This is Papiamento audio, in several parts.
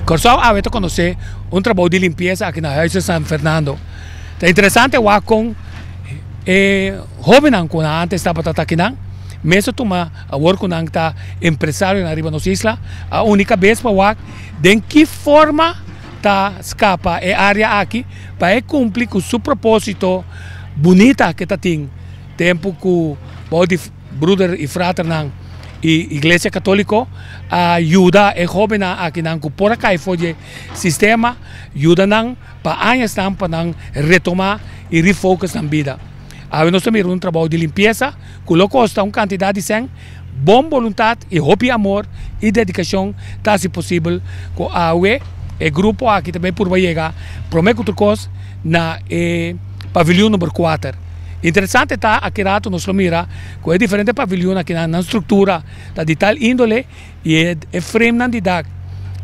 Kòrsou awe ta konosé un trabou di limpiesa aki na Huize San Fernando. Ta interesante wak kon e hóbennan ku nan antes tabata ta akinan mes a tuma awor ku nan ta empresarionan riba nos isla a uni kabes pa wak den ki forma ta skapa e área aki pa e kumpli ku su propósito bunita ke ta tin tempu ku bou di Bruder i fraternan i Iglesia Katoliko a yuda e hóbennan akinan ku por a kai for di e sistema, yuda nan pa añasnan pa nan retomá i refocus nan bida. Awe nos ta mira un trabou di limpiesa ku lo kosta un kantidat di sèn, bon boluntat i hopi amor i dedikashon ta hasi posibel ku awe e grupo aki ta bai purba yega promé ku tur kos na e pavilioen number kuater. Interesante ta aki rato nos lo mira ku e diferente pavilioen aki nan struktura ta di tal índole i e framenan di dak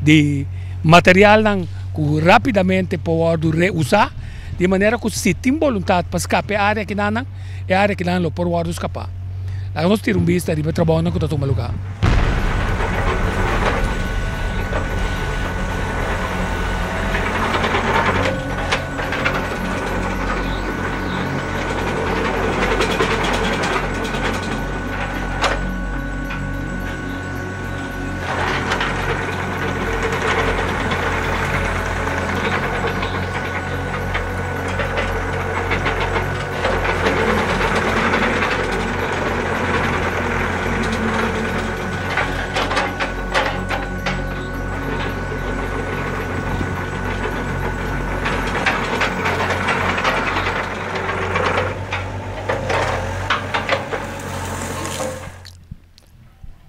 di materialnan ku rápidamente por wòrdu reusá di manera ku si tin boluntat pa skapa e área akinan e área akinan lo por wòrdu skapá. Laga nos tira un bista riba e trabounan ku ta tuma lugá.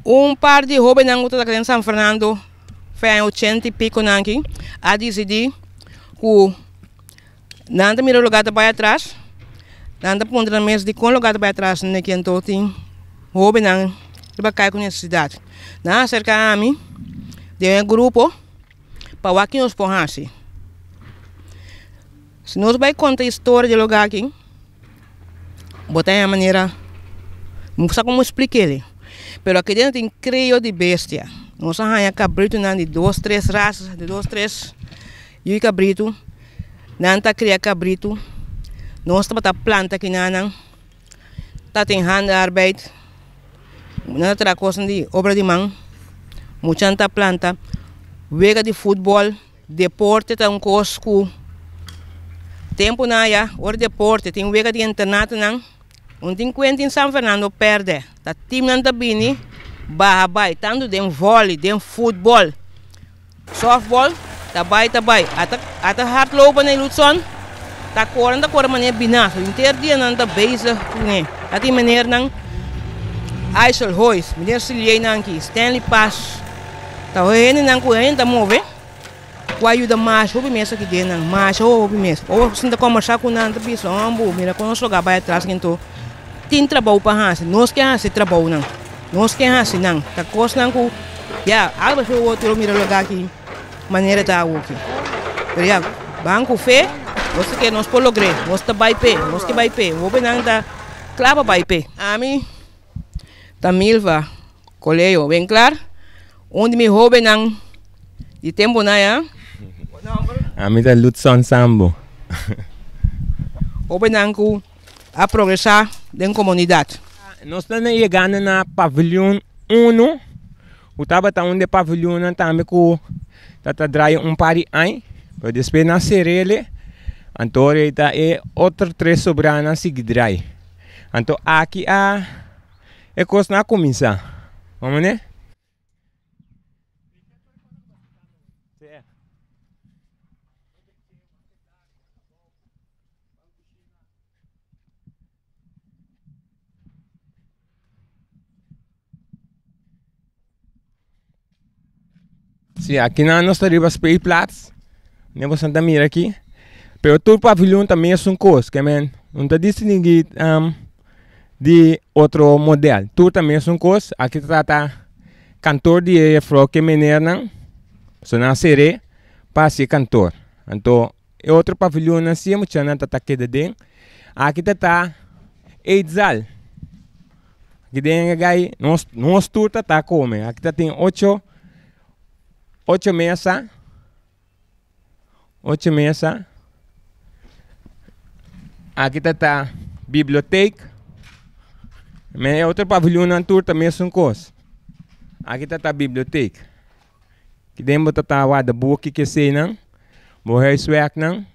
Un par di hobennan ku ta den San Fernando fe aña ochenta i piko nan aki a disidí ku nan ta mira lugar ta bai atras, nan ta puntra nan mes dikon lugar ta bai atras ne ki anto tin hobennan riba kai ku nesesidat. Nan a aserka ami den e grupo pa wak ki nos por hasi. Si nos bai konta historia di e lugar aki. Bo ta haña manera, mi no sa komo splik'é, pero aki dentro tin krio di bestia. Nos a haña kabritunan di dos tres rasa, di dos tres yu kabritu. Nan ta kria kabritu, nos tabata planta kinanan, ta tin handarbeid, nan ta traha kosnan di obra di man, muchanan ta planta, wega di futbòl. Deporte ta un kos ku tempunan aya ora deporte tin wega di internatonan un tin kuenta in San Fernando pèrdè ta timnan ta bini baha bai tantu den vòli den futbòl sòftbòl ta bai ta bai ata ata hardlopen na Lutson ta kore nan ta kore manera binaso henter dia nan ta bezig kuné ta tin menernan Aisel Hoes meneer Siliey nan aki Stanley Paas. Ta hopi hendenan ku hende ta move ku a yuda masha hopi mes aki den nan, masha hopi mes. Ora bo sinta kombersá ku nan ta bisa, Hombo, mira kon nos loga bai atras kintó tin trabou pa hasi, nos ke hasi e trabounan, nos ke hasi nan. Ta kosnan ku ya algo así bo otro mira loga aki manera ta awoki. Pero ya, ban ku fe, nos ta kere nos por logr'é, nos ta bai p'e, nos ke bai p'e. Hopinan ta kla pa bai p'e. Ami ta Milva. Colegio ben klar. Un di mi hobennan di temponan ya. Ami ta Ludson Sambo. Hobennan ku a progresá den komunidat. Nos ta yegando na paviljoen uno, ku tabata un di e paviljoennan tambe ku ta ta draai un par di aña, pero despues nan ser'el, anto ora ei ta e otro tres sobranan sigui draai. Anto aki a. E kosnan a kuminsá. Bo mane? Si, akinan nos ta riba speelplaats. Ne boso ta mira aki. Pero tur paviljoen ta mesun kos, ke men no ta distinguí di otro model. Tur ta mesun kos. Aki ta trata kantor di e juffrouw ke menernan. So nan a ser'é pa hasi e kantor. Anto e otro paviljoennan si e muchanan ta ta keda den. Aki ta ta eetzaal. Aki den e gai nos nos tur ta ta kome. Aki ta tin ocho ocho mesa. Ocho mesa. Aki ta ta bibliotheek. Me e otro paviljoennan tur ta mesun kos. Aki ta ta bibliotheek. Ki den bo ta ta warda buki keseinan, bo huiswerknan.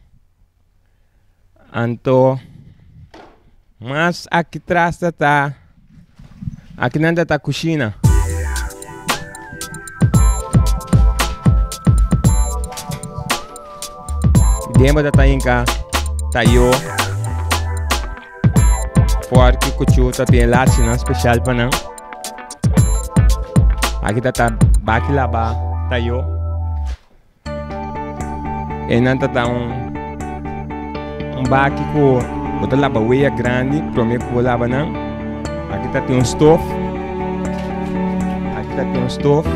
Anto mas aki tras ta ta akinan ta ta kushina. Den bo ta ta hinka tayo, forki, kuchu ta tin e lachinan speshal pa nan. Aki ta ta baki laba tayo. Einan ta ta un un baki ku bo ta laba wea grandi prome ku bo laba nan. Aki ta tin un stof. Aki ta tin un stof.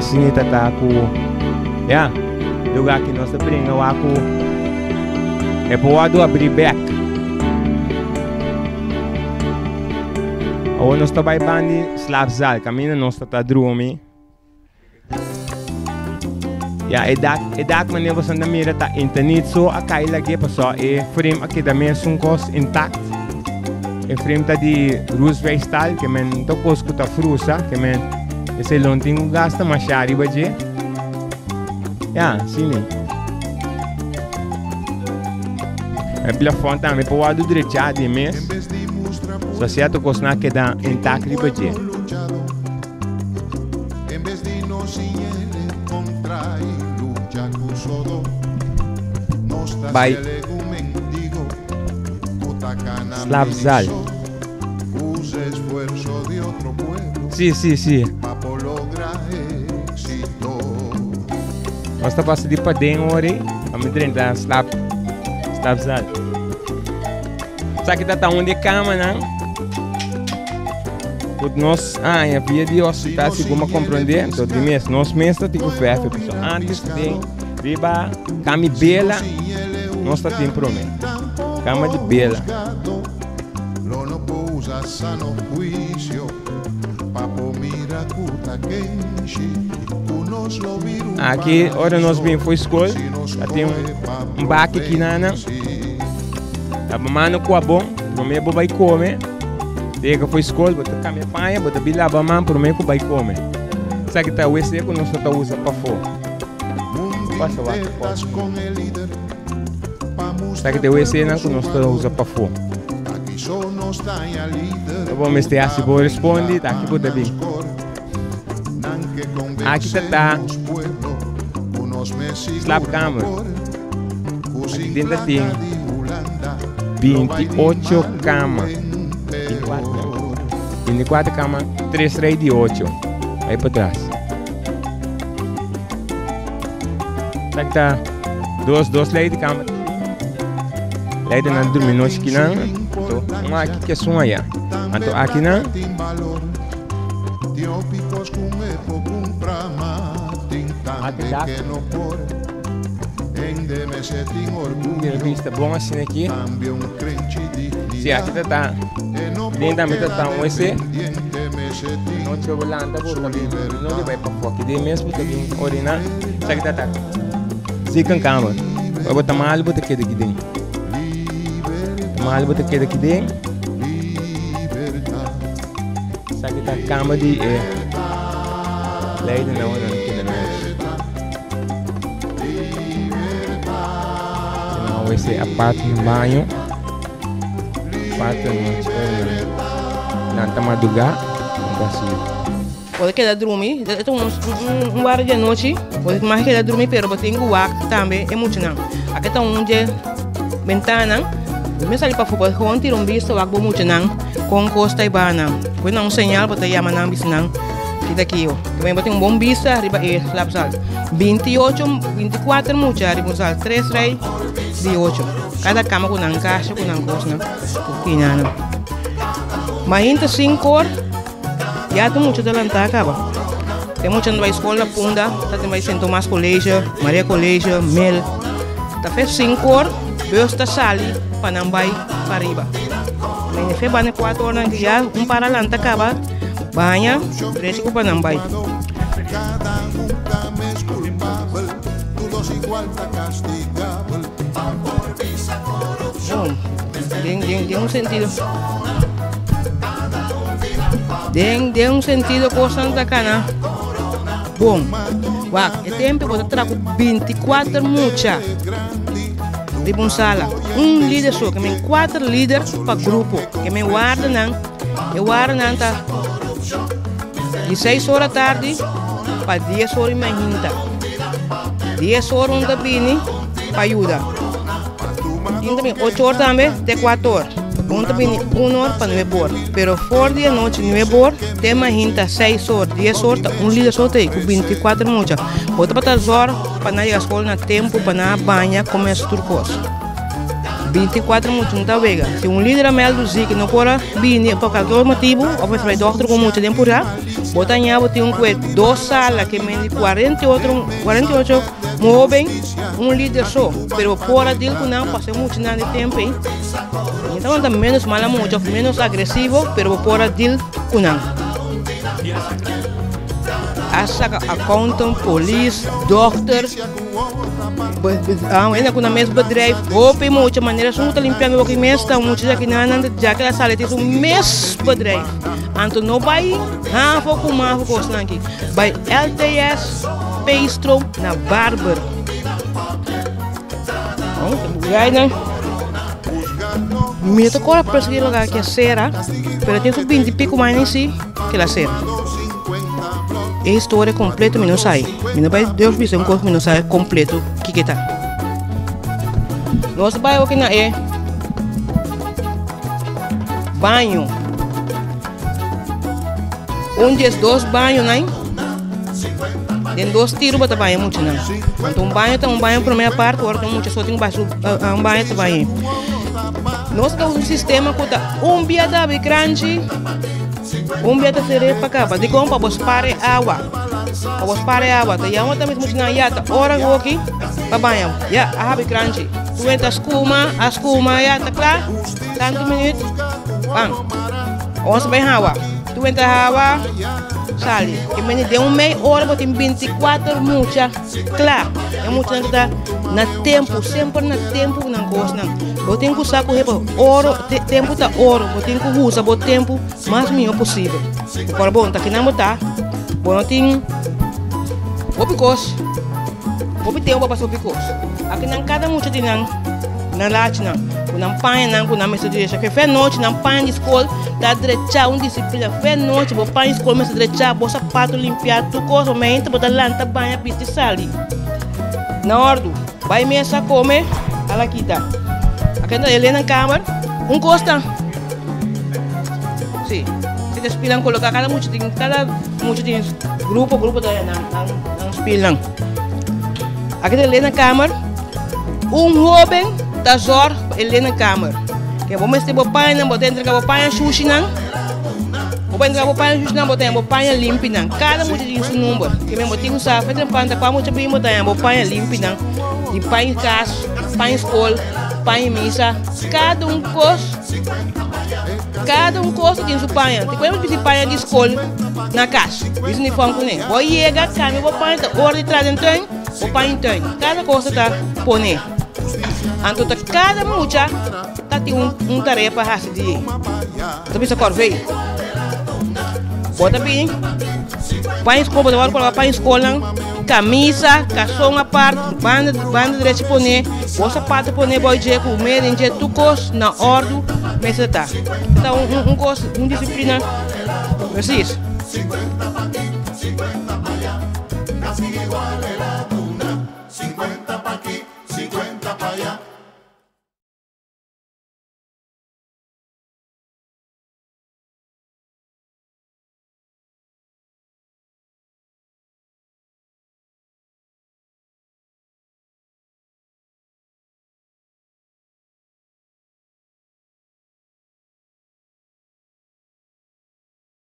Asina ta ta ku ya lugar ki nos ta bringa wak ku e por wòrdu abrí bèk. Awor nos ta bai bandi slaapzaal kaminda nos ta ta drumi. Ya e dak e dak manera boso ta mira ta internet so a kai lag'é pasobra e frame a keda mesun kos intakt. E frame ta di Roosevelt ke men ta kos ku ta frusa ke men esei lo no tin ku gasta masha riba dje. Ya asina. E plafòn tambe por wòrdu drechá di mes. So sierto kosnan a keda intak riba dje. Bai slaapzaal. Si, si, si. Nos ta pasa di paden ori, a mi drenta slaap, slaapzaal. Esaki ta ta un di e kamanan ku nos haña via di hospital segun a komprondé. Anto di mes nos mes ta tin ku fèfe pasobra antes den riba kami bela nos ta tin promé kama di bela. Aki ora nos bin for skol ta tin un baki kinanan. Ta bo mano ku abon, promé bo bai kome. Yega for skol, bo ta kambia paña, bo ta bin laba man promé ku bai kome. Esaki ta wc ku nos no ta usa pafó. Pasa wak pafó. Esaki ta e wc-nan ku nos ta usa pafó. Ta bo mester hasi bo respondi, ta aki bo ta bin. Aki ta ta slaapkamer. Aki den ta tin 28 kama. 24, 24 kama, 3 rij di 8. Ahí pa tras. Aki ta dos, dos lei di kama. Lei di nan durmi nochi kinan. Anto, un aki ke sun allá. Anto aki nan. Aki dak. Mira bista bon asina aki. Si aki ta ta. Den tambe ta ta un wc. Nochi bo lanta bo ta bin no di bai pafó aki den mes bo ta bin oriná. Esaki ta ta ziekenkamer. Ora bo ta malu bo ta keda aki den. Ta malu bo ta keda aki den. Esaki ta kama di e leidennan ora nan keda nochi. Nan wc apart un baño. Apart nochi ora nan lanta madrugá nan ta hasi. Bo ta keda drumi, e ta un un wara di anochi, bo ta mas keda drumi pero bo tin ku wak tambe e muchanan. Aki ta un dje bentana, bo mes sali pafó bo gewoon tira un bista wak bo muchanan kon kos ta e banan. Bo na un señal bo ta yama nan bisa nan kita kiyo. Tambe bo tin un bon bista riba e slaapzaal. 28, 24 mucha riba un zaal, tres rij di ocho. Kada kama ku nan kasha ku nan kosnan ku kinanan. Mainta sinkor. Ya tur mucha ta lantá kaba. Te mucha no bai skol na Punda, ta tin bai Sint Tomas College, Maria College, Mel. Ta fe sinkor bus ta sali pa nan bai pariba. Men fe banda kuater ora ya un para lanta kaba, baña, drechi ku pa nan bai. Bon, den, den, den un sentido. Den, den un sentido kosnan ta kana bon. Wak, e tempo bo ta traha ku 24 mucha riba un sala. Un lider so, ke men kuater lider pa grupo. Ke men wardanan, e wardanan ta di 6 ora tardi pa 10 ora i mainta. 10 ora un ta bini pa yuda. Tin ta bini 8 or tambe te 4 or. Un ta bini 1 or pa 9 or. Pero for di anochi 9 or te mainta 6 or, 10 or ta un lider so ta ei ku 24 mucha. Bo tabata zòrg pa nan yega skol na tempu, pa nan a baña, kome su tur kos. 24 mucha no ta wega. Si un lider a mèldu ziki no por a bini pa kalker motibu òf mester bai dòkter ku mucha den purá, bo ta haña bo tin ku e dos sala ke mende 48, 48 hóben, un lider so. Pero bo por a dil ku nan pasobra e muchanan di tempu ei no tabata ménos mala mucha òf ménos agresivo, pero bo por a dil ku nan. A saka accountant, polis, dokter, hende ku nan mes bedrijf, hopi mucha manera esun ku ta limpiando boki mes ta mucha di akinan nan ya ke a sali tin su mes bedrijf. Anto no bai hafo ku mafo kosnan aki, bai LTS Peestro na Barber. Mi no ta kòrda precies di loke a sera, pero tin su binti pico aña si ke la sera. E historia completo mi no sabi. Mi no bai durf bisa un cos mi no sabi completo kiko ta. Nos bai oki na e baño. Un di es dos bañonan, den dos tiro bo ta baña muchanan. Anto un baño ta un baño prome apart, ora ku mucha so tin ku bai su un baño ta baña. Nos ta usa un sistema ku ta un bia ta habri kranchi, un bia ta ser'é pa kaba. Dikon? Pa bo spar e awa. Pa bo spar e awa. Ta yama ta mes muchanan ya ta ora hoki pa baña. Ya, a habri kranchi. Tu wet a skuma, a skuma, ya ta kla. Tantu minuut, pan. Ons bai hawa. Tu entra hawa, sali. E meni den un mei ora bo tin 24 mucha kla. E muchanan ta na tempu, semper na tempu ku nan kosnan. Bo tin ku sa ku hepa oro, te, tempu ta oro. Bo tin ku usa bo tempu mas mihó posibel. Ora bo ta kinan bo ta, bo no tin hopi kos, hopi tempu pa pasa hopi kos. Akinan kada mucha tin nan. Nan lachinan ku nan pañanan ku nan mester drecha. Ke fe nochi nan paña di skol ta drechá un disiplina. Fe nochi bo paña di skol mester drechá, bo sapato limpiá, tur kos. Bo meinta bo ta lanta baña bisti sali na òrdu. Bai mesa kome ala kita. Akenda e lei nan kamer un kos ta si si ta spilnan koloká kada mucha tin kada mucha tin grupo grupo ta nan nan spilnan. Akenda e lei nan kamer. Un hoben ta zorg pa e linnenkamer. Ke bo mester bo pañanan, bo ta entrega bo paña shushinan. Bo por entrega bo paña shushinan, bo ta haña bo paña limpinan. Kada mucha tin su number. Ke men bo tin ku sa fe trempan ta kua mucha bin bo ta haña bo paña limpinan. Di paña kas, paña skol, paña misa. Kada un kos, kada un kos ta tin su paña. Te kuenta bo bisti paña di skol na kas. Bisti uniform kuné. Bo yega, kambia bo paña, ta ora di traha den tuin. Bo paña tuin, kada cosa ta pone. Anto ta kada mucha ta tin un un tarea pa hasi di ei. Bo ta bisa kòrvei. Bo ta bin paña skol, bo ta wòrdu koloká paña skolnan, kamisa, karson apart, banda banda drechi pone, bo sapato pone bou dje ku medio den dje, tur kos na òrdu mester ta. Ta un un un kos, un disiplina presis.